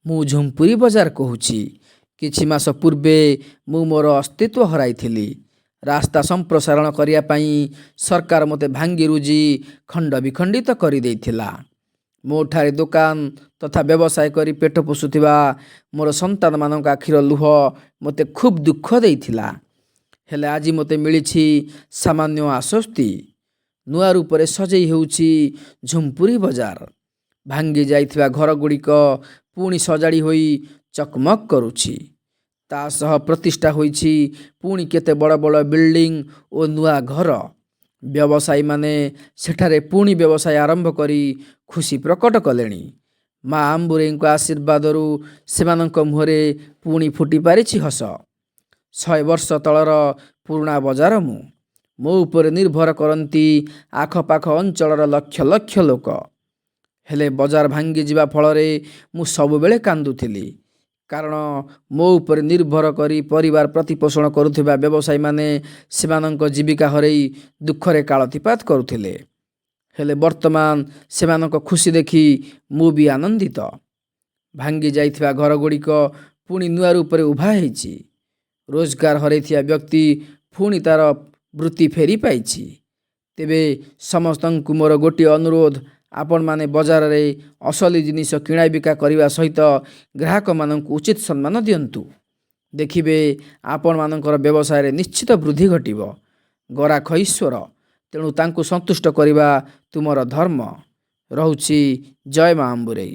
ମୁଁ ଝୁମ୍ପୁରୀ ବଜାର କହୁଛି। କିଛି ମାସ ପୂର୍ବେ ମୁଁ ମୋର ଅସ୍ତିତ୍ୱ ହରାଇଥିଲି। ରାସ୍ତା ସମ୍ପ୍ରସାରଣ କରିବା ପାଇଁ ସରକାର ମୋତେ ଭାଙ୍ଗିରୁଜି ଖଣ୍ଡ ବିଖଣ୍ଡିତ କରିଦେଇଥିଲା। ମୋଠାରେ ଦୋକାନ ତଥା ବ୍ୟବସାୟ କରି ପେଟ ପୋଷୁଥିବା ମୋର ସନ୍ତାନମାନଙ୍କ ଆଖିର ଲୁହ ମୋତେ ଖୁବ୍ ଦୁଃଖ ଦେଇଥିଲା। ହେଲେ ଆଜି ମୋତେ ମିଳିଛି ସାମାନ୍ୟ ଆଶ୍ୱସ୍ତି। ନୂଆ ରୂପରେ ସଜେଇ ହେଉଛି ଝୁମ୍ପୁରୀ ବଜାର। ଭାଙ୍ଗି ଯାଇଥିବା ଘରଗୁଡ଼ିକ ପୁଣି ସଜାଡ଼ି ହୋଇ ଚକମକ କରୁଛି। ତା ସହ ପ୍ରତିଷ୍ଠା ହୋଇଛି ପୁଣି କେତେ ବଡ଼ ବଡ଼ ବିଲ୍ଡିଂ ଓ ନୂଆ ଘର। ବ୍ୟବସାୟୀମାନେ ସେଠାରେ ପୁଣି ବ୍ୟବସାୟ ଆରମ୍ଭ କରି ଖୁସି ପ୍ରକଟ କଲେଣି। ମା ଆମ୍ବୁରେଇଙ୍କ ଆଶୀର୍ବାଦରୁ ସେମାନଙ୍କ ମୁହଁରେ ପୁଣି ଫୁଟି ପାରିଛି ହସ। 100 ବର୍ଷ ତଳର ପୁରୁଣା ବଜାର ମୁଁ। ମୋ ଉପରେ ନିର୍ଭର କରନ୍ତି ଆଖପାଖ ଅଞ୍ଚଳର ଲକ୍ଷ ଲକ୍ଷ ଲୋକ। ହେଲେ ବଜାର ଭାଙ୍ଗିଯିବା ଫଳରେ ମୁଁ ସବୁବେଳେ କାନ୍ଦୁଥିଲି। କାରଣ ମୋ ଉପରେ ନିର୍ଭର କରି ପରିବାର ପ୍ରତିପୋଷଣ କରୁଥିବା ବ୍ୟବସାୟୀମାନେ ସେମାନଙ୍କ ଜୀବିକା ହରେଇ ଦୁଃଖରେ କାଳାତିପାତ କରୁଥିଲେ। ହେଲେ ବର୍ତ୍ତମାନ ସେମାନଙ୍କ ଖୁସି ଦେଖି ମୁଁ ବି ଆନନ୍ଦିତ। ଭାଙ୍ଗି ଯାଇଥିବା ଘରଗୁଡ଼ିକ ପୁଣି ନୂଆ ରୂପରେ ଉଭା ହେଇଛି। ରୋଜଗାର ହରେଇଥିବା ବ୍ୟକ୍ତି ପୁଣି ତା'ର ବୃତ୍ତି ଫେରି ପାଇଛି। ତେବେ ସମସ୍ତଙ୍କୁ ମୋର ଗୋଟିଏ ଅନୁରୋଧ, ଆପଣମାନେ ବଜାରରେ ଅସଲି ଜିନିଷ କିଣାବିକା କରିବା ସହିତ ଗ୍ରାହକମାନଙ୍କୁ ଉଚିତ ସମ୍ମାନ ଦିଅନ୍ତୁ। ଦେଖିବେ ଆପଣମାନଙ୍କର ବ୍ୟବସାୟରେ ନିଶ୍ଚିତ ବୃଦ୍ଧି ଘଟିବ। ଗରାଖ ଈଶ୍ୱର, ତେଣୁ ତାଙ୍କୁ ସନ୍ତୁଷ୍ଟ କରିବା ତୁମର ଧର୍ମ। ରହୁଛି, ଜୟ ମା ଆମ୍ବୁରେଇ।